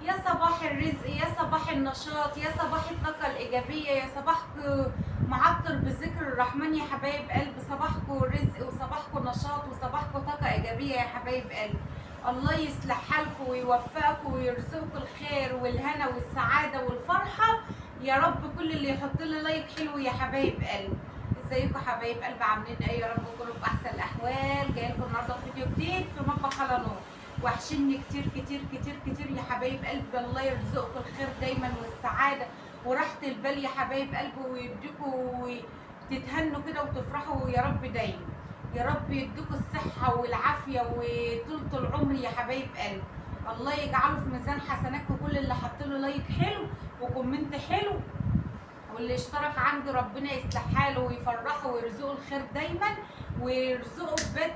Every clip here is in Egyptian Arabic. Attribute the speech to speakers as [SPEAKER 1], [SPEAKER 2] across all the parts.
[SPEAKER 1] يا صباح الرزق، يا صباح النشاط، يا صباح الطاقة الإيجابية، يا صباحكم معطر بذكر الرحمن يا حبايب قلب. صباحكم رزق وصباحكم نشاط وصباحكم طاقة إيجابية يا حبايب قلب. الله يصلح حالكم ويوفقكم ويرزقكم الخير والهنا والسعادة والفرحة يا رب. كل اللي يحط لي like حلو يا حبايب قلب. ازيكم حبايب قلب، عاملين ايه؟ يا رب تكونوا في احسن الاحوال. جاي لكم النهارده في فيديو جديد في مطبخ هلا نور. وحشني كتير كتير كتير كتير يا حبايب قلب. الله يرزقكم الخير دايما والسعادة وراحة البال يا حبايب قلب، ويديكم وتتهنوا كده وتفرحوا يا رب دايما. يا رب يديكم الصحة والعافية وطولة العمر يا حبايب قلب. الله يجعله في ميزان حسناتكم كل اللي حط له like حلو و comment حلو، واللي اشترك عندي ربنا يصلح حاله ويفرحه ويرزقه الخير دايما، ويرزقه ببيت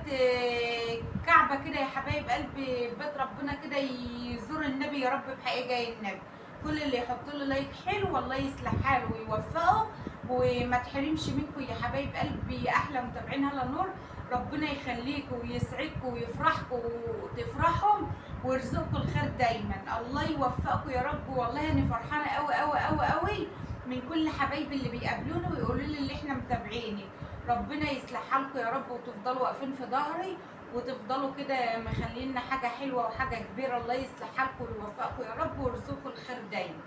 [SPEAKER 1] كعبه كده يا حبايب قلبي، بيت ربنا كده يزور النبي يا رب بحق جاي النبي. كل اللي يحط له like حلو والله يصلح حاله ويوفقه وما تحرمش منكم يا حبايب قلبي. احلى متابعين هلا نور، ربنا يخليكم ويسعدكم ويفرحكم وتفرحهم ويرزقكم الخير دايما. الله يوفقكم يا رب. والله انا فرحانة قوي قوي قوي قوي من كل حبايبي اللي بيقابلوني ويقولوا لي اللي احنا متابعينك. ربنا يصلح حالكم يا رب وتفضلوا واقفين في ظهري وتفضلوا كده مخلينا حاجة حلوة وحاجه كبيرة. الله يصلح حالكم ويوفقكم يا رب ويرزقكم الخير دايما.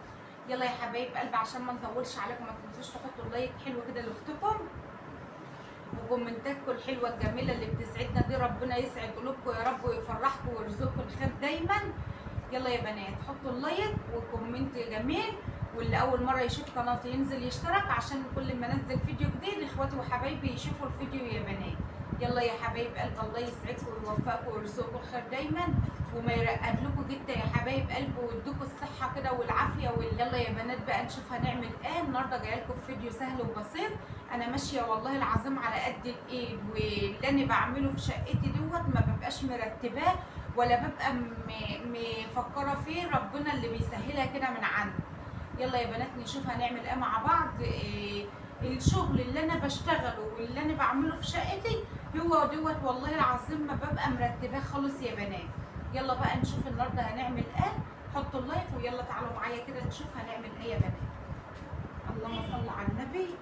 [SPEAKER 1] يلا يا حبايب قلبي عشان ما نطولش عليكم، ما تنسوش تحطوا like حلو كده لاختكم وكومنتاتكم الحلوة الجميلة اللي بتسعدنا دي. ربنا يسعد قلوبكم يا رب ويفرحكم ويرزقكم الخير دايما. يلا يا بنات حطوا ال like و comment جميل، واللي اول مرة يشوف قناتي ينزل يشترك عشان كل ما انزل فيديو جديد اخواتي وحبايبي يشوفوا الفيديو يا بنات. يلا يا حبايب قلب، الله يسعدكم ويوفقكم ويرزقكم الخير دايما وما يرقد لكم جدا يا حبايب قلب، ويدوكم الصحة كده والعافية. يلا يا بنات بقى نشوف هنعمل ايه النهارده. جاية لكم فيديو سهل وبسيط. انا ماشية والله العظيم على قد الايد، واللي انا بعمله في شقتي دوت ما ببقاش مرتباه ولا ببقى مفكرة فيه، ربنا اللي بيسهلها كده من عنده. يلا يا بنات نشوف هنعمل ايه مع بعض. إيه الشغل اللي انا بشتغله واللي انا بعمله في شقتي هو دوت والله العظيم ما ببقى مرتباه خالص يا بنات. يلا بقى نشوف النهارده هنعمل ايه. حطوا ال like ويلا تعالوا معايا كده نشوف هنعمل ايه يا بنات. اللهم صل على النبي.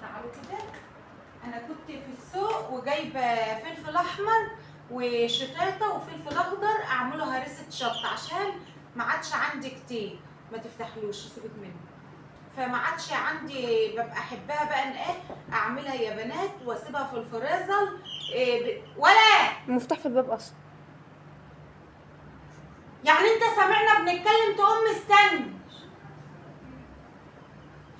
[SPEAKER 1] تعالوا كده، انا كنت في السوق وجايبه فلفل احمر وشطاطه وفلفل اخضر اعمله هرسه شطه عشان ما عادش عندي كتير. ما تفتحلوش سيبك منه. فما عادش عندي، ببقى احبها بقى ان ايه اعملها يا بنات واسيبها في الفريزر. إيه ولا
[SPEAKER 2] المفتاح في الباب اصلا.
[SPEAKER 1] يعني انت سامعنا بنتكلم تقوم مستني.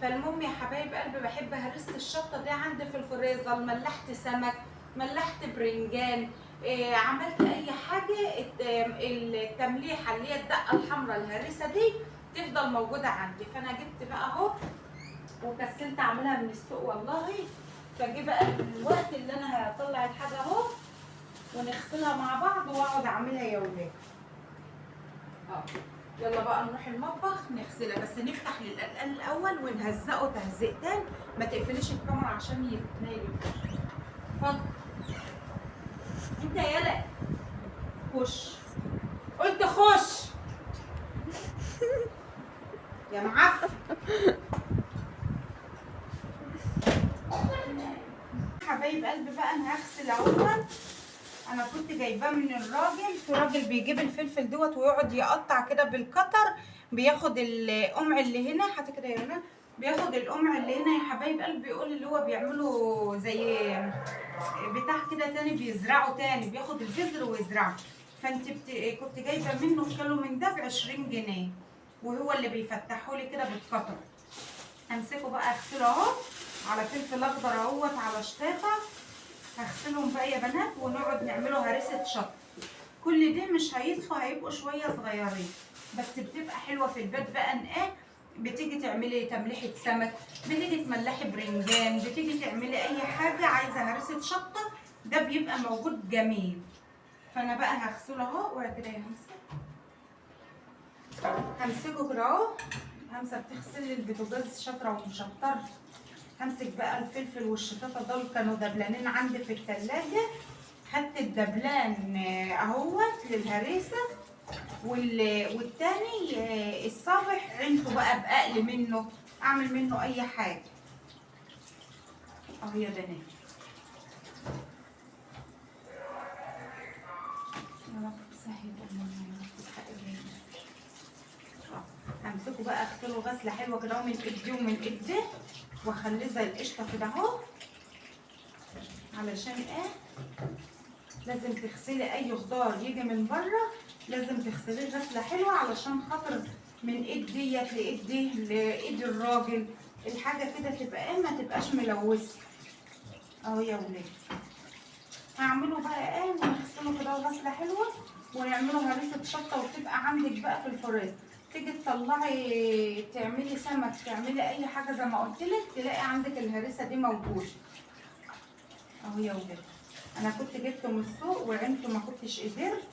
[SPEAKER 1] فالمهم يا حبايب قلبي بحب هرسه الشطه دي عندي في الفريزر. ملحت سمك، ملحت برنجان، إيه عملت اي حاجة، التمليحه اللي هي الدقة الحمراء الهرسه دي تفضل موجودة عندي. فانا جبت بقى اهو وكسلت اعملها من السوق والله. فجه بقى الوقت اللي انا هطلع الحاجة اهو ونغسلها مع بعض واقعد اعملها يا ولاد. يلا بقى نروح المطبخ نغسلها، بس نفتح للقلقان الاول ونهزقه تهزئتين. ما تقفليش الكاميرا عشان يتنيل. اتفضل انت يلا خش. قلت خش يا معفن. حبايب قلبي بقى انا هغسل اهوت. انا كنت جايباه من الراجل، في راجل بيجيب الفلفل دوت ويقعد يقطع كده بالقطر، بياخد القمع اللي هنا حتى كده يا رنا، بياخد القمع اللي هنا يا حبايب قلبي. بيقول اللي هو بيعمله زي بتاع كده تاني، بيزرعه تاني، بياخد البذر ويزرعه. فانت كنت جايبه منه كيلو من ده ب20 جنيه، وهو اللي بيفتحه لي كده بالقطر. همسكه بقى اغسله اهو على فلفل اخضر اهوت على شطاطه. هغسلهم بقى يا بنات ونقعد نعمله هرسه شطه. كل ده مش هيصفى، هيبقوا شوية صغيرين، بس بتبقى حلوة في البيت بقى. ان ايه بتيجي تعملي تمليحه سمك، بتيجي تملحي برنجان، بتيجي تعملي اي حاجة عايزه هرسه شطه، ده بيبقى موجود جميل. فانا بقى هغسله اهو وبعد كده همسك همسكه كده اهو. همسه بتغسل البوتاجاز شاطرة ومشطره. همسك بقى الفلفل والشطاطه دول كانوا دبلانين عندي في التلاجة. خدت الدبلان اهوت للهريسه. والتاني الصابح عينته بقى بأقل منه، اعمل منه اي حاجة. اهو يا بنات، يا رب سهل امورنا يا رب بحق النبي. همسكه بقى اغسله غسله حلوة كده من ايدي ومن ايدي، واخليه زي القشطه كده اهو. علشان ايه؟ لازم تغسلي اي خضار يجي من بره لازم تغسليه غسله حلوة، علشان خاطر من ايد ديت لايد دي لايد الراجل الحاجة كده تبقى ايه، ما تبقاش ملوثة. اهو يا ولاد هعمله بقى ايه، ونغسله كده غسله حلوة ونعمله هريسه شطه، وتبقى عندك بقى في الفريزر. تيجي تطلعي تعملي سمك، تعملي اي حاجة زي ما قلت لك، تلاقي عندك الهريسه دي موجودة. اهو يا ولاد انا كنت جبته من السوق وعينته ما كنتش قدرت،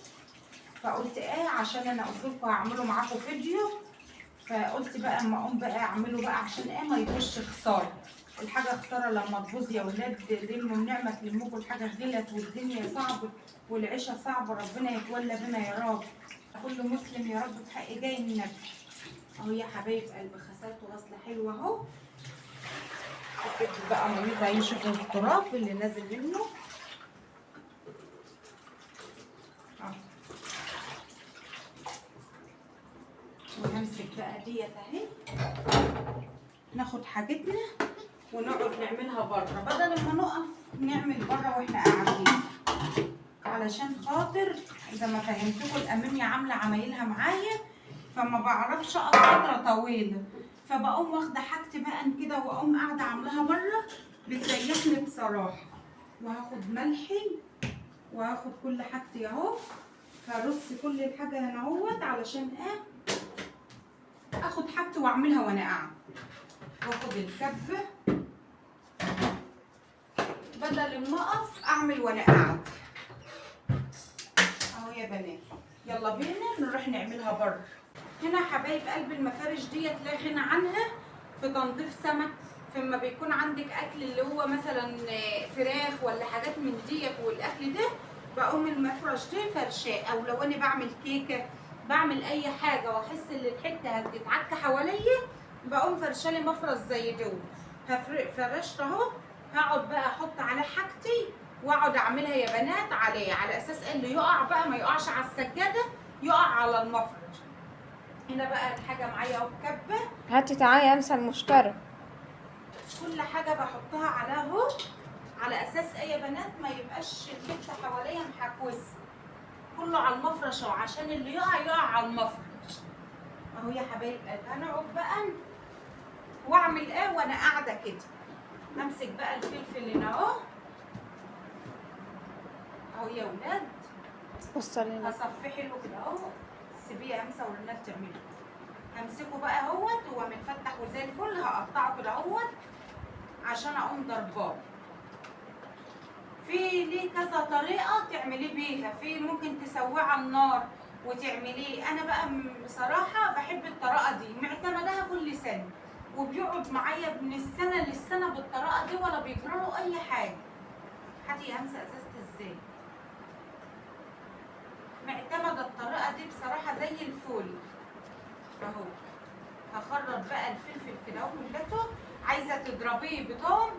[SPEAKER 1] فقلت ايه عشان انا قلت لكم هعمله معاكم فيديو، فقلت بقى اما اقوم بقى اعمله بقى عشان ايه ما يبوظش خسارة. الحاجة خسارة لما تبوظ يا ولاد، لموا النعمة تلمكم، الحاجة غلت والدنيا صعبة والعيشه صعبة، ربنا يتولى بنا يا رب، كل مسلم يا رب بحق جاي النبي. اهو يا حبايب قلبي غسلته غسله حلوة اهو. حطيت بقى ميتها يشوفوا التراب اللي نازل منه. وهمسك بقى ديت اهي، ناخد حاجتنا ونقعد نعملها بره، بدل ما نقف نعمل بره واحنا قاعدين، علشان خاطر زي ما فهمتكم الامامية عامله عمايلها معايا، فما بعرفش اقف فترة طويلة، فبقوم واخده حاجتي بقى كده واقوم قاعدة عاملاها بره، بتريحني بصراحة. وهاخد ملحي وهاخد كل حاجتي اهو، هرص كل الحاجة هنا اهوت علشان ايه اخد حاجتي واعملها وانا قاعدة. واخد الكبه بدل ما اقف اعمل وانا قاعدة. اهو يا بنات يلا بينا نروح نعملها بره. هنا حبايب قلب المفارش ديت لا غنى عنها في تنظيف سمك، فما بيكون عندك اكل اللي هو مثلا فراخ ولا حاجات من ديت والاكل ده، بقوم المفرش دي فرشاه، او لو انا بعمل كيكة بعمل اي حاجة واحس ان الحتة هتتعك حواليا، بقوم فرشالي مفرش زي دول. فرشت اهو، هقعد بقى احط على حاجتي واقعد اعملها يا بنات عليه، على اساس اللي يقع بقى ما يقعش على السجادة، يقع على المفرش. هنا بقى الحاجة معايا اهو بكبه.
[SPEAKER 2] هاتي تعالي امسى المشترك.
[SPEAKER 1] كل حاجة بحطها على اهو، على اساس ايه يا بنات ما يبقاش الحتة حواليا محكوسه، كله على المفرش اهو، عشان اللي يقع يقع على المفرش. اهو يا حبايب قلبي هنقعد بقى واعمل ايه وانا قاعدة كده. همسك بقى الفلفل هنا اهو، اهو يا ولاد
[SPEAKER 2] وصلينا،
[SPEAKER 1] هصفيه حلو كده اهو، سيبيه يا همسة ورنات تعمله. همسكه بقى اهوت وهو متفتح وزي الفل، هقطعه كده اهوت عشان اقوم ضرباه. في ليه كذا طريقه تعمليه بيها، في ممكن تسويه على النار وتعمليه. انا بقى بصراحة بحب الطريقة دي، معتمداها كل سنة وبيقعد معايا من السنة للسنة بالطريقة دي ولا بيجراله اي حاجة. هاتي يا همسة ازازة الزيت. معتمدة الطريقة دي بصراحة زي الفل. اهو هخرط بقى الفلفل كده اهو كلته. عايزه تضربيه بطوم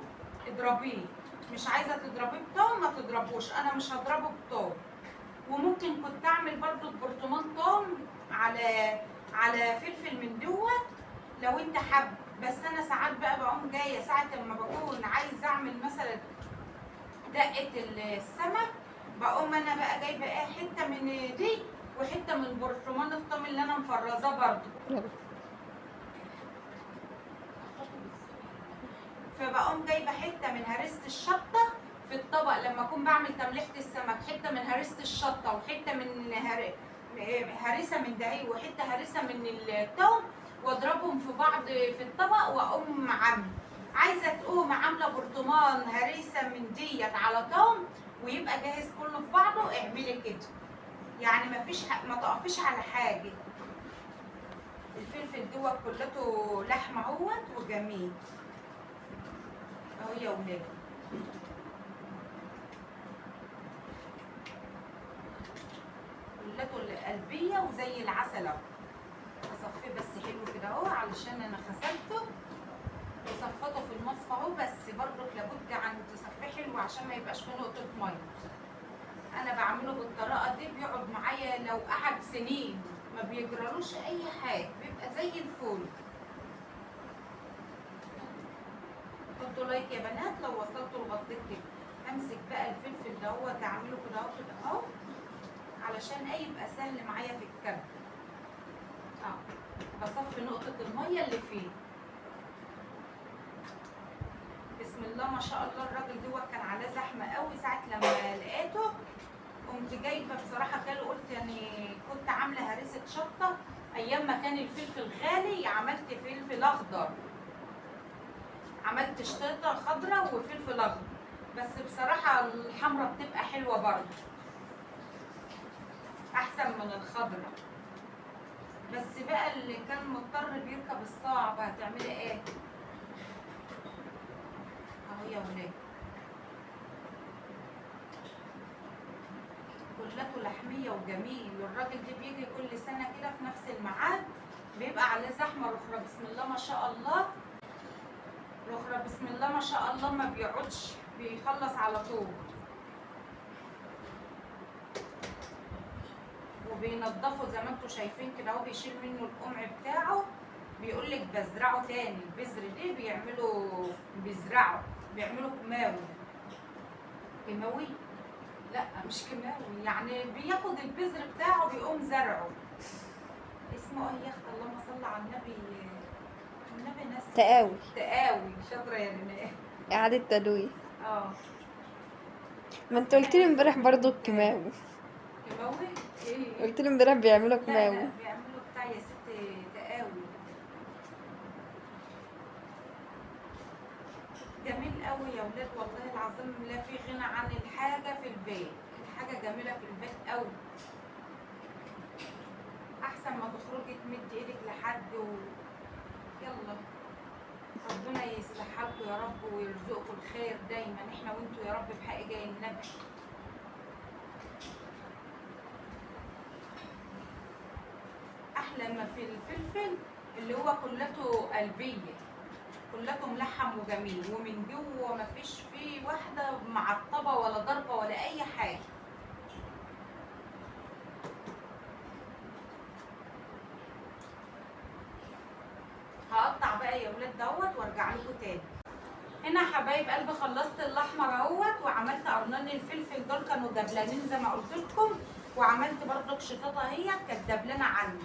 [SPEAKER 1] اضربيه، مش عايزه تضربيه بطوم ما تضربوش، انا مش هضربه بطوم. وممكن كنت اعمل برضو برطمان طوم على فلفل من دوت لو انت حابب، بس انا ساعات بقى بقوم جاية ساعة لما بكون عايزه اعمل مثلا دقه السمك، بقوم انا بقى جايبه ايه حتة من دي وحتة من برطمان الطوم اللي انا مفرزاه برضو. فبقوم جايبه حتة من هريسه الشطه في الطبق لما اكون بعمل تمليحه السمك، حتة من هريسه الشطه وحتة من هريسه من دقيق وحتة هريسه من الثوم، واضربهم في بعض في الطبق واقوم عامله. عايزه تقوم عامله برطمان هريسه من ديت على ثوم ويبقى جاهز كله في بعضه، اعملي كده. يعني مفيش ما تقفيش على حاجة. الفلفل دوت كلته لحمه اهوت وجميل اهو يا ولاد. كلته اللي قلبية وزي العسل اهو. اصفيه بس حلو كده اهو علشان انا غسلته وصفته في المصفى اهو، بس برضك لابد عن تصفية حلو عشان ما يبقاش فيه نقطة مية. انا بعمله بالطريقة دي بيقعد معايا لو قعد سنين ما بيجرالوش اي حاجة، بيبقى زي الفل. حطوا like يا بنات لو وصلتوا لغطيت كده. امسك بقى الفلفل دوت اعمله كده اهو كده اهو علشان ايه يبقى سهل معايا في الكب. بصفي نقطة المية اللي فيه. بسم الله ما شاء الله الراجل دوت كان عليه زحمة قوي ساعة لما لقيته، قمت جايبه بصراحة كله، قلت يعني كنت عامله هريسه شطه ايام ما كان الفلفل غالي، عملت فلفل اخضر، عملت شطه خضراء وفلفل اخضر، بس بصراحة الحمراء بتبقى حلوة برضه احسن من الخضراء. بس بقى اللي كان مضطر بيركب الصعب هتعملي ايه؟ اهو يا ولاد كلته لحميه وجميل. والراجل ده بيجي كل سنة كده في نفس الميعاد، بيبقى عليه زحمة رخره بسم الله ما شاء الله، رخره بسم الله ما شاء الله، ما بيقعدش بيخلص على طول. وبينضفه زي ما انتم شايفين كده اهو، بيشيل منه القمع بتاعه، بيقول لك بزرعه تاني. البذر ده بيعملوا بيزرعه، بيعملوا كيماوي. كيماوي؟ لا مش كيماوي، يعني بياخد البذر بتاعه بيقوم زرعه. اسمه ايه يا اختي؟ اللهم صل على النبي. النبي ناس
[SPEAKER 2] تقاوي.
[SPEAKER 1] تقاوي، شاطرة يا رناء.
[SPEAKER 2] اعاده تدوير.
[SPEAKER 1] اه
[SPEAKER 2] ما انت قلت لي امبارح برضو الكيماوي.
[SPEAKER 1] كيماوي؟ ايه؟
[SPEAKER 2] قلت لي امبارح بيعملوا
[SPEAKER 1] لا
[SPEAKER 2] كيماوي.
[SPEAKER 1] لا بيعملوا بتاع يا ست تقاوي. جميل قوي يا ولاد والله العظيم، لا في غنى عن الحاجة في البيت، الحاجة جميلة في البيت قوي، احسن ما تخرجي تمدي ايدك لحد يلا ربنا يصلح حالكم يا رب ويرزقكم الخير دايما، احنا وانتوا يا رب بحق جاي النبي. احلى ما في الفلفل اللي هو كلته قلبية، كلته ملحم وجميل، ومن جوه ما فيش فيه واحدة معطبه ولا ضربه ولا اي حاجة. هقطع بقى يا ولاد دوت وارجع لكم تاني. هنا حبايب قلبي خلصت الاحمر اهوت، وعملت قرنان الفلفل دول كانوا دبلانين زي ما قلت لكم، وعملت برضك شطاطه هي كانت دبلانه عندي،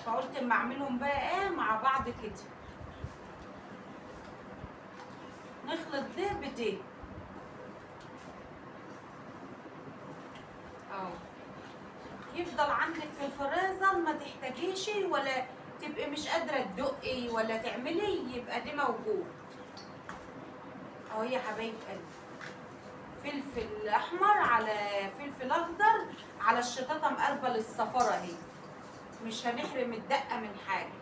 [SPEAKER 1] فقلت اما اعملهم بقى ايه مع بعض كده، نخلط ده بدي اهو. يفضل عندك في الفريزر ما تحتاجيش ولا تبقي مش قادرة تدقي ولا تعملي، يبقى ده موجود اهو يا حبايب قلبي. فلفل احمر على فلفل اخضر على الشطاطه مقربة للصفاره اهي، مش هنحرم الدقة من حاجة.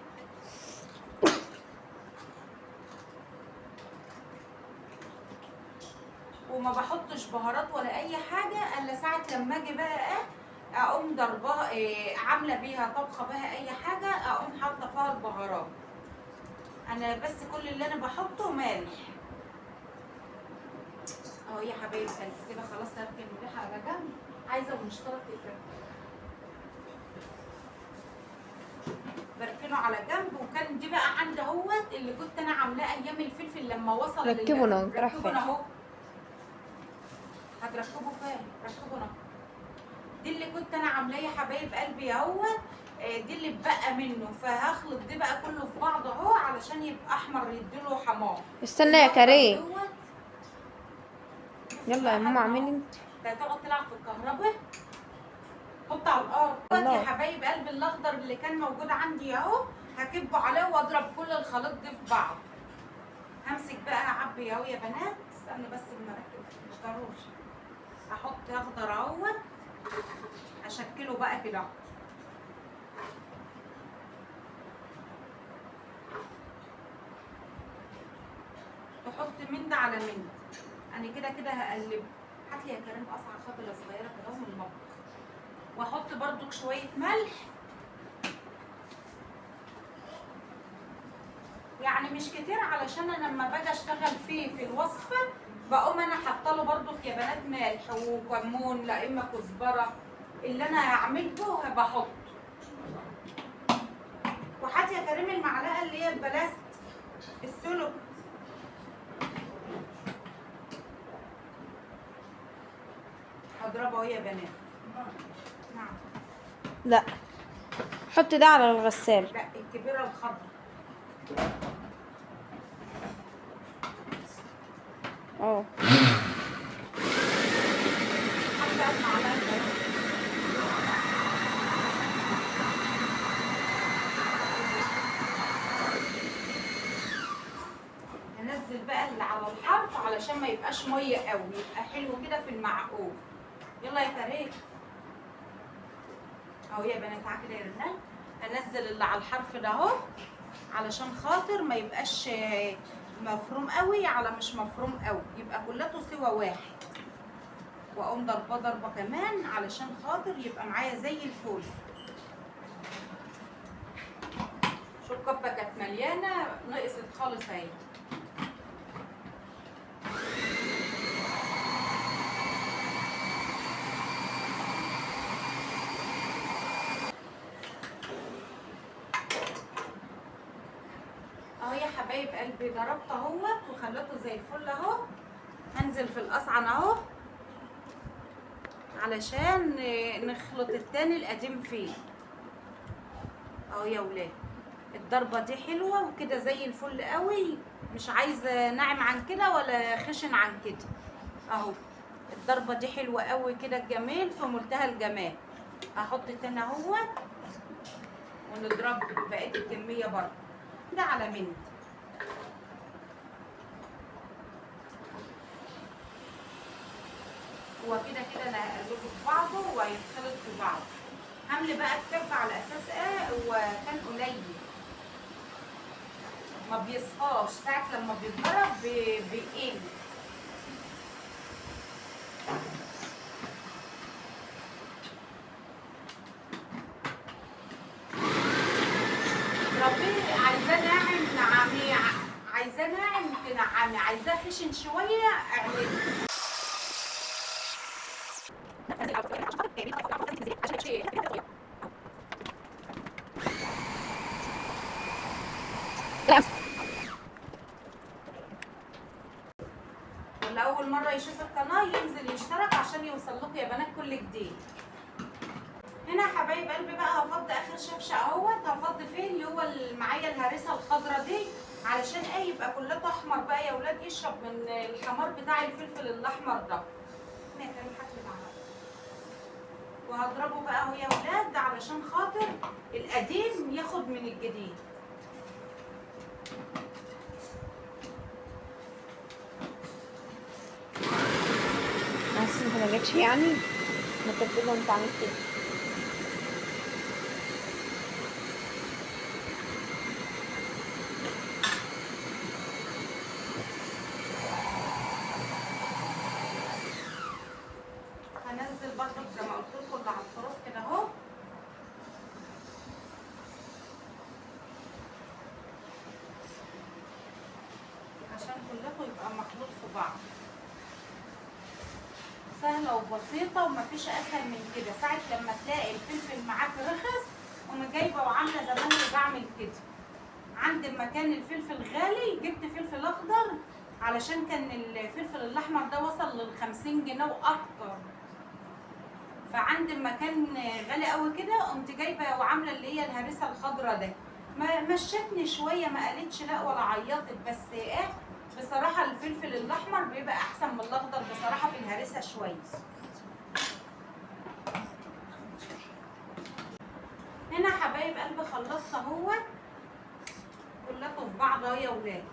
[SPEAKER 1] وما بحطش بهارات ولا اي حاجة الا ساعة لما اجي بقى اقوم ضربها عامله بيها طبخه بها اي حاجة، اقوم حاطه فيها البهارات. انا بس كل اللي انا بحطه مالح اهو يا حبايب قلبي. كده خلاص هركن الريحة على جنب. عايزه المشترك يتركن، بركنه على جنب. وكان دي بقى عندي اهوت اللي كنت انا عاملاه ايام الفلفل لما وصل
[SPEAKER 2] ركبوا نار، راح
[SPEAKER 1] ركبوا
[SPEAKER 2] فين؟
[SPEAKER 1] اهو. هتركبوا فين؟ ركبوا نار. دي اللي كنت انا عاملاه يا حبايب قلبي اهوت، دي اللي اتبقى منه، فهخلط دي بقى كله في بعض اهو علشان يبقى احمر يديله حمار.
[SPEAKER 2] استنى يا كريم،
[SPEAKER 1] دوت.
[SPEAKER 2] يلا يا ماما اعملي انت.
[SPEAKER 1] انت هتقعد تلعب في الكهرباء، حط على الارض.
[SPEAKER 2] الله.
[SPEAKER 1] يا حبايب قلبي الاخضر اللي كان موجود عندي اهو هكبه عليه واضرب كل الخليط ده في بعض. همسك بقى اعبي اهو يا بنات، استنى بس اما اركب مش ضروري. احط اخضر اهوت، اشكله بقى كده. تحط من ده على من ده، انا كده كده هقلبه. هات لي يا كريم قصعه خضرا صغيرة كده من المطبخ. واحط برضك شوية ملح، يعني مش كتير علشان انا لما باجي اشتغل فيه في الوصفة بقوم انا حاطه له برضك يا بنات ملح وكمون، لا اما كزبره، اللي انا هعمله بحطه. وحط يا كريم المعلقة اللي هي البلاست السلك. هضربه اهو يا بنات. نعم.
[SPEAKER 2] لا حط ده على الغسالة.
[SPEAKER 1] لا الكبيرة الخضراء.
[SPEAKER 2] اه
[SPEAKER 1] حتى المعلقة البلاستيك. هنزل بقى اللي على الحرف علشان ما يبقاش مية قوي، يبقى حلو كده في المعقول. يلا يا كريم. اهو يا بنات تعالى كده يا رنان. هنزل اللي على الحرف ده اهو علشان خاطر ما يبقاش مفروم قوي على مش مفروم قوي، يبقى كلته سوا واحد. واقوم ضربه ضربه كمان علشان خاطر يبقى معايا زي الفل. شو الكبه كانت مليانة نقصت خالص اهي. اهو يا حبايب قلبي ضربت اهوت وخليته زي الفل اهو. هنزل في القصعه اهو علشان نخلط التاني القديم فيه. اهو يا ولاد الضربة دي حلوة وكده زي الفل قوي، مش عايزه ناعم عن كده ولا خشن عن كده. اهو الضربة دي حلوة قوي كده، الجميل في منتهى الجمال. هحط تاني اهوت ونضرب بقية الكمية برضه ده على منت. هو كده كده انا هقلبه في بعضه وهيتخلط في بعضه. هملي بقى الكبه على اساس ايه؟ هو كان قليل ما بيصفاش، ساعة لما بيتضرب بيقل. ربي عايزاه ناعم نعمي، عايزاه ناعم تنعمي، عايزاه خشن شوية اعملي. واللي اول مرة يشوف القناة ينزل يشترك عشان يوصل لكم يا بنات كل جديد. هنا يا حبايب قلبي بقى هفضي اخر شفشه اهوت. هفضي فيه اللي هو معايا الهريسه الخضراء دي علشان ايه؟ يبقى كلته احمر بقى يا ولاد، يشرب من الحمار بتاع الفلفل الاحمر ده. وهضربه بقى اهو يا ولاد علشان خاطر القديم ياخد من الجديد.
[SPEAKER 2] بس انت ما جاتش يعني؟ ما انت بتقول انت عملت كده.
[SPEAKER 1] هنزل برضك زي ما قلت لكم اللي على الطرف كده اهو. عشان كلكم يبقى مخلوط في بعض. سهلة وبسيطة ومفيش اسهل من كده. ساعة لما تلاقي الفلفل معاك رخص قوم جايبه وعامله زي ما انا بعمل كده. عند ما كان الفلفل غالي جبت فلفل اخضر علشان كان الفلفل الاحمر ده وصل لل50 جنيه واكتر. فعند ما كان غالي قوي كده قمت جايبه وعامله اللي هي الهريسه الخضراء ده. ما مشتني شوية، ما قالتش لا ولا عيطت، بس ايه بصراحة الفلفل الاحمر بيبقى احسن من الاخضر بصراحة في الهريسه شوية. هنا حبايب قلبي خلصت اهوت كلكم في بعض اهو يا ولاد.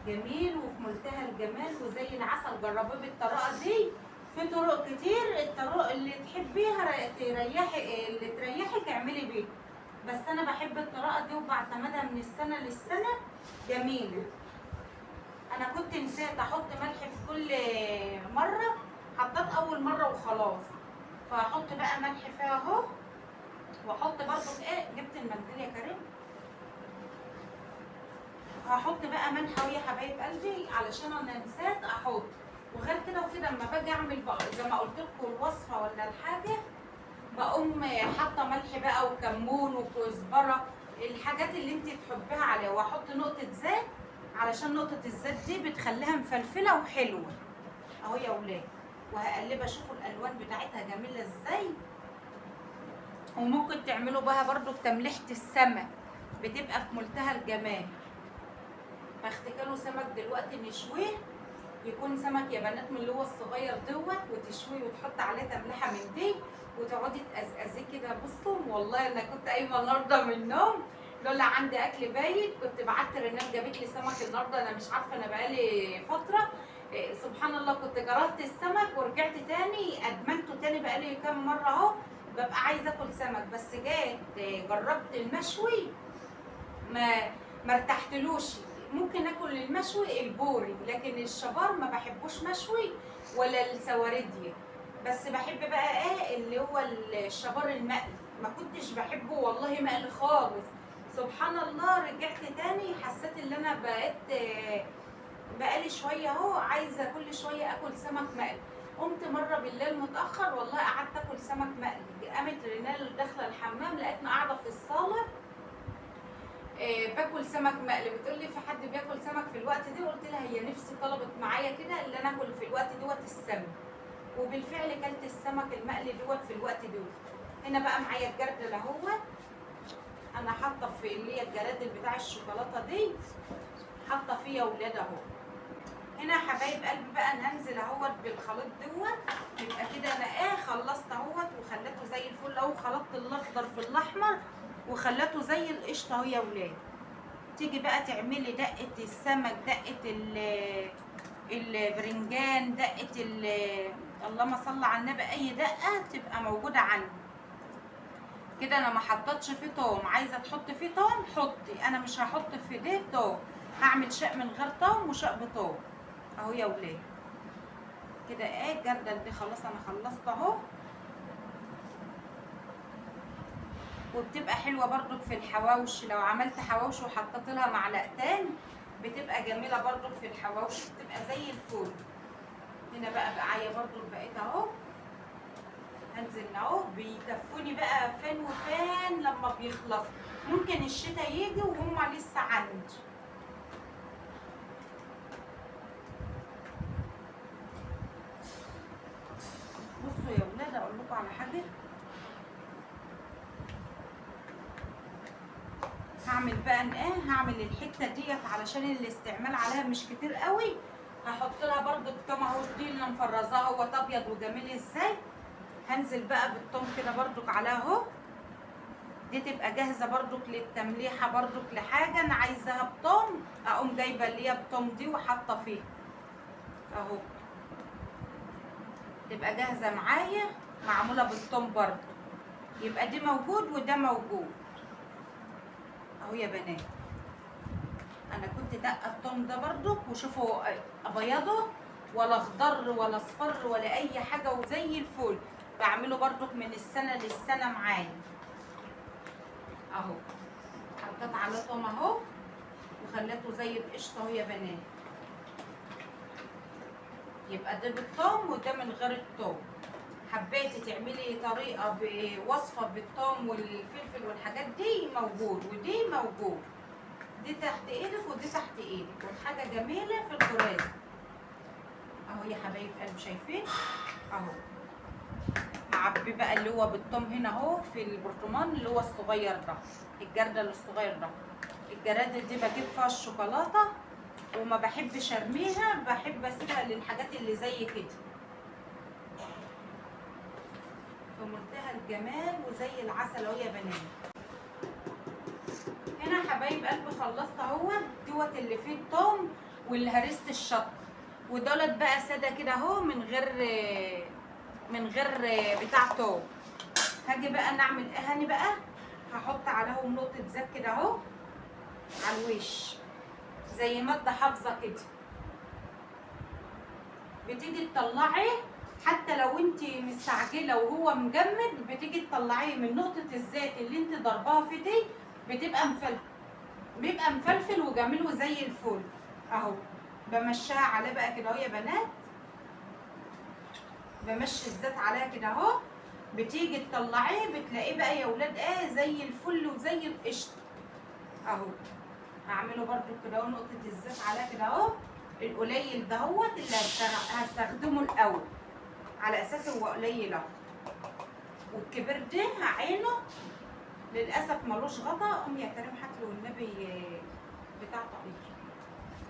[SPEAKER 1] جميل وفي منتهى الجمال وزي العسل. جربوه بالطريقة دي، في طرق كتير، الطرق اللي تحبيها تريحي، اللي تريحك اعملي بيها، بس انا بحب الطريقة دي وبعتمدها من السنة للسنة. جميلة. انا كنت نسيت احط ملح في كل مرة، حطيت اول مرة وخلاص. فهحط بقى ملح فيها اهو، واحط برضو ايه، جبت المنديل يا كريم، هحط بقى ملح اهو يا حبايب قلبي علشان انا نسيت احط. وغير كده وكده اما باجي اعمل بقى زي ما قلت لكم الوصفة ولا الحاجة، بقوم حاطه ملح بقى وكمون وكزبره، الحاجات اللي انت تحبيها عليها. واحط نقطة زيت علشان نقطة الزيت دي بتخليها مفلفله وحلوه اهو يا ولاد. وهقلبها، شوفوا الالوان بتاعتها جميلة ازاي. وممكن تعملوا بها برضو تمليحه السمك، بتبقى في منتهى الجمال. فاختكلوا سمك دلوقتي نشويه، يكون سمك يا بنات من اللي هو الصغير دوت، وتشويه وتحط عليه تملحه من دي وتقعدي تقزقزيه كده. بصوا والله انا كنت قايمة النهارده من النوم لولا عندي اكل بايت كنت بعت رنان جابت لي سمك النهارده. انا مش عارفه، انا بقالي فترة سبحان الله كنت كرهت السمك ورجعت تاني ادمنته تاني، بقالي كام مرة اهو ببقى عايزه اكل سمك، بس جات جربت المشوي ما ارتحتلوش. ممكن اكل المشوي البوري، لكن الشبار ما بحبوش مشوي ولا السواردية. بس بحب بقى ايه اللي هو الشبار المقلي، ما كنتش بحبه والله مقلي خالص. سبحان الله رجعت تاني حسيت ان انا بقيت بقالي شوية اهو عايزه كل شوية اكل سمك مقلي. قمت مرة بالليل متاخر والله قعدت اكل سمك مقلي. قامت رينال داخله الحمام لقيتني قاعدة في الصاله باكل سمك مقلي. بتقول لي في حد بياكل سمك في الوقت ده؟ قلت لها هي نفسي طلبت معايا كده اللي انا اكل في الوقت دوت السمك، وبالفعل كلت السمك المقلي دوت في الوقت دوت. هنا بقى معايا الجردل اهو، انا حاطه في اللي هي الجرادل بتاع الشوكولاتة دي، حاطه فيه يا ولاد اهو. هنا يا حبايب قلبي بقى انا هنزل اهوت بالخليط دوت، يبقى كده انا ايه خلصت اهوت وخليته زي الفل اهو. خلطت الاخضر في الاحمر وخلته زي القشطه اهو يا ولاد. تيجي بقى تعملي دقه السمك، دقه البرنجان، دقه اللهم صل على النبي، اي دقه تبقى موجودة عندي كده. انا ما حطيتش فيه توم، عايزه تحط فيه توم حطي، انا مش هحط في ده توم، هعمل شق من غير توم وشق بتوم اهو يا ولاد. كده ايه الجردل دي خلاص انا خلصت اهو. وبتبقى حلوة برضك في الحواوش، لو عملت حواوش وحطيت لها معلقتين بتبقى جميلة برضك في الحواوش، بتبقى زي الفل. هنا بقى معايا برضك بقيت اهو، هنزل اهو. بيكفوني بقى فين وفين لما بيخلص، ممكن الشتاء يجي وهم لسه عندي. بصوا يا ولاد اقول لكم على حاجة، هعمل بقى ايه، هعمل الحتة ديت علشان الاستعمال عليها مش كتير قوي، هحط لها برضو التوم اهو، دي اللي مفرزاها اهو ابيض وجميل ازاي. هنزل بقى بالثوم كده برضك عليها اهو، دي تبقى جاهزة برضك للتمليحه برضك لحاجة انا عايزاها بطوم، اقوم جايبه اللي هي بطوم دي وحاطه فيها اهو، تبقى جاهزة معايا معمولة بالثوم برضو. يبقى دي موجود وده موجود اهو يا بنات. انا كنت دقه الثوم ده برضو، وشوفوا ابيضه ولا اخضر ولا اصفر ولا اي حاجة وزي الفل. بعمله برضك من السنة للسنة معايا اهو. حطيت على توم اهو وخليته زي القشطه اهو يا بنات. يبقى ده بالثوم وده من غير الثوم. حبيتي تعملي طريقه بوصفه بالثوم والفلفل والحاجات دي موجود، ودي موجود، دي تحت ايدك ودي تحت ايدك، والحاجة جميلة في الفريزر اهو يا حبايب قلبي. شايفين اهو، هعبي بقى اللي هو بالثوم هنا اهو في البرطمان اللي هو الصغير ده، الجردل الصغير ده. الجرادل دي بجيب فيها الشوكولاتة وما بحبش ارميها، بحب اسيبها للحاجات اللي زي كده في منتهى الجمال وزي العسل اهو يا بنات. هنا حبايب قلبي خلصت اهو دوت اللي فيه الثوم واللي هرست الشطه، ودولت بقى ساده كده اهو من غير بتاع توم. هاجي بقى نعمل ايه هاني بقى، هحط عليهم نقطة زيت كده اهو على الوش زي مادة حافظه كده. بتيجي تطلعي حتى لو انت مستعجلة وهو مجمد بتيجي تطلعيه من نقطة الزيت اللي انت ضرباها في دي، بتبقى مفلفل، بيبقى مفلفل وجميل وزي الفل اهو. بمشيها عليه بقى كده اهو يا بنات، بمشي الزيت عليها كده اهو. بتيجي تطلعيه بتلاقيه بقى يا ولاد ايه زي الفل وزي القشطه اهو. هعمله برده كده اهو، نقطة الزيت عليها كده اهو، القليل دهوت اللي هستخدمه الاول على اساس هو قليل اهو. والكبير ده هعينه للاسف ملوش غطا. قوم يا كريم هات له والنبي بتاع طقيق.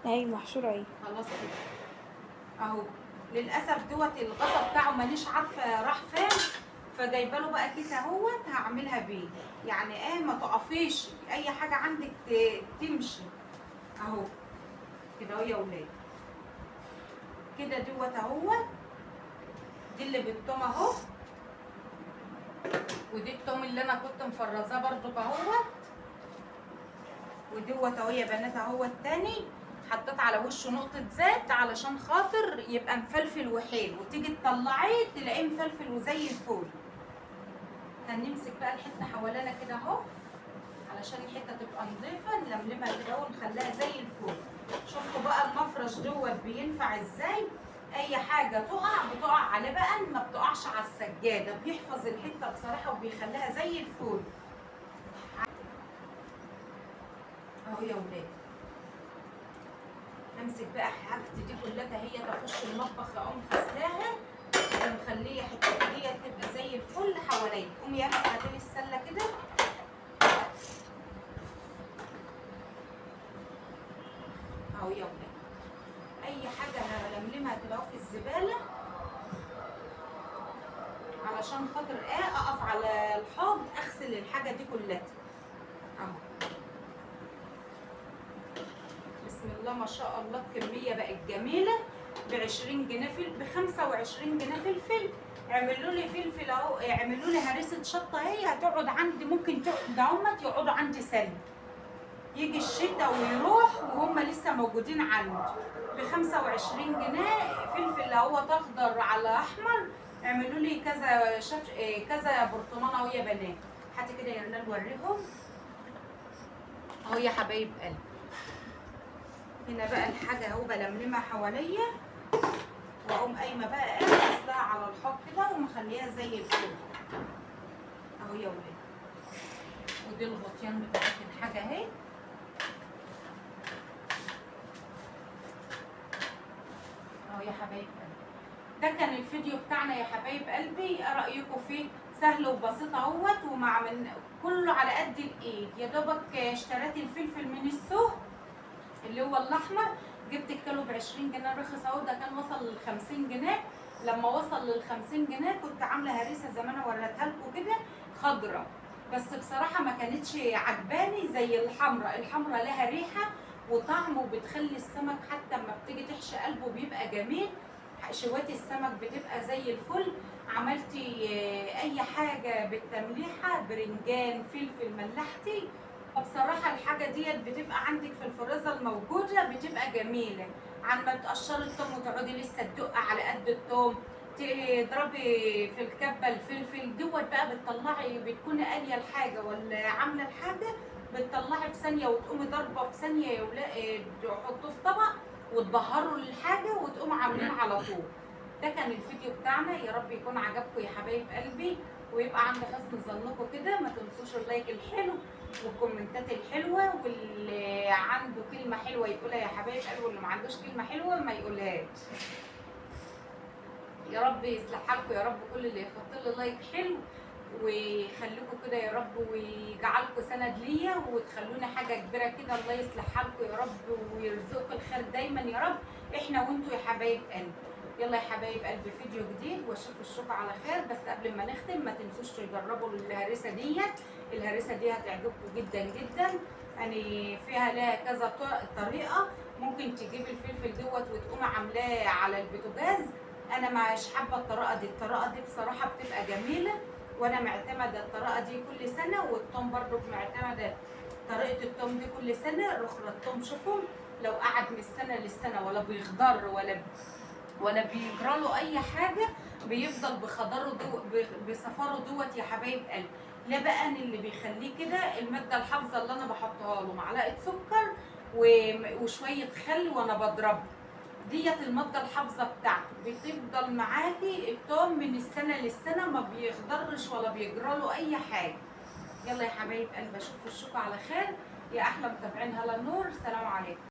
[SPEAKER 2] اهي محشوره اهي.
[SPEAKER 1] خلاص كده اهو. للاسف دوت الغطا بتاعه مانيش عارفه راح فين، فجايبه له بقى كيس اهوت هعملها بيه. يعني ايه ما تقفيش، اي حاجة عندك تمشي اهو كده اهو يا ولاد. كده دوت اهوت، دي اللي بالثوم اهو، ودي الثوم اللي انا كنت مفرزاه برضو اهوت، ودوت اهو يا بنات اهوت تاني. حطيت على وشه نقطة زيت علشان خاطر يبقى مفلفل وحلو، وتيجي تطلعيه تلاقيه مفلفل وزي الفل. هنمسك بقى الحتة حوالينا كده اهو علشان الحتة تبقى نظيفة، نلملمها كده اهو ونخليها زي الفل. شفتوا بقى المفرش دوت بينفع ازاي؟ اي حاجة تقع بتقع عليه بقى، ما بتقعش على السجادة، بيحفظ الحتة بصراحة وبيخليها زي الفل اهو يا ولاد. امسك بقى حاجتي دي كلها هي تخش المطبخ اقوم غسلاها ومخليه حتة دي تبقى زي الفل حواليا. قومي يا اختي هاتي لي السلة كده. اهو يا ولاد، اي حاجة هلملمها كده اهو في الزبالة علشان خاطر ايه اقف على الحوض اغسل الحاجة دي كلها اهو. بسم الله ما شاء الله الكمية بقت جميلة. ب20 جنيه ب25 جنيه فلفل. اعملوا لي فلفل اهو، اعملوا لي هريسه شطه اهي هتقعد عندي، ممكن تقعد عمت يقعدوا عندي سنة، يجي الشتاء ويروح وهم لسه موجودين عندي. ب25 جنيه فلفل اهو اخضر على احمر. اعملوا لي كذا كذا برطمان اهو يا بنات. هاتي كده يا رنال وريهم اهو يا حبايب قلبي. هنا بقى الحاجة اهو بلملمها حواليا، واقوم قايمة بقى غسلها على الحوض كده ومخليها زي الفل اهو يا ولاد. ودي الغطيان بتاعت الحاجة اهي. اهو يا حبايب قلبي، ده كان الفيديو بتاعنا يا حبايب قلبي. ايه رايكم فيه؟ سهل وبسيط اهوت، ومع من كله على قد الايد. يا دوبك اشتريت الفلفل من السوق اللي هو الاحمر، جبت الكيلو ب20 جنيه رخص اهو، ده كان وصل لل50 جنيه. لما وصل لل50 جنيه كنت عامله هريسه زي ما انا وريتها لكم كده خضرة، بس بصراحة ما كانتش عجباني زي الحمراء. الحمراء لها ريحه وطعم، وبتخلي السمك حتى لما بتيجي تحشي قلبه بيبقى جميل. شوات السمك بتبقى زي الفل. عملتي اي حاجة بالتمليحه، برنجان، فلفل، ملحتي، فبصراحة الحاجة ديت بتبقى عندك في الفريزر الموجودة بتبقى جميلة، عن ما تقشري الثوم وتقعدي لسه تدق على قد الثوم، تضربي في الكبه الفلفل دوت بقى، بتطلعي بتكوني قاليه الحاجة ولا عامله الحاجة، بتطلعي في ثانية وتقومي ضربه في ثانية يا ولاد، تحطوه في طبق وتبهروا الحاجة وتقوموا عاملين على طول. ده كان الفيديو بتاعنا، يا رب يكون عجبكم يا حبايب قلبي، ويبقى عند حسن ظنكم كده. ما تنسوش ال like الحلو والكومنتات الحلوة، واللي عنده كلمة حلوة يقولها يا حبايب قلبي، واللي ما عندوش كلمة حلوة ما يقولهاش. يا رب يصلح حالكم يا رب، كل اللي يحط لي like حلو ويخليكم كده يا رب، ويجعلكم سند ليا وتخلونا حاجة كبيرة كده. الله يصلح حالكم يا رب ويرزقكم الخير دايما يا رب، احنا وانتوا يا حبايب قلبي. يلا يا حبايب قلبي فيديو جديد، واشوف الشوك على خير. بس قبل ما نختم ما تنسوش تجربوا الهريسه ديت، الهريسه دي هتعجبكم جدا جدا. يعني فيها لها كذا طريقه، ممكن تجيبي الفلفل دوت وتقومي عاملاه على البوتاجاز. انا مش حابة الطريقة دي، الطريقة دي بصراحة بتبقى جميلة، وانا معتمدة الطريقة دي كل سنة، والثوم برضو معتمدة طريقه الثوم دي كل سنة. رخرة الثوم شوفوا لو قعد من السنة للسنة ولا بيخضر ولا ولا بيجرى له اي حاجة، بيفضل بخضره بصفاره دوت يا حبايب قلبي. لا بقى ان اللي بيخليه كده المادة الحافظة اللي انا بحطها له، معلقه سكر وشوية خل وانا بضربه، ديت المادة الحافظة بتاعته بتفضل معاكي التوم من السنة للسنة، ما بيخضرش ولا بيجرى له اي حاجة. يلا يا حبايب قلبي، اشوف وشكم على خير يا احلى متابعين هلا النور. سلام عليكم.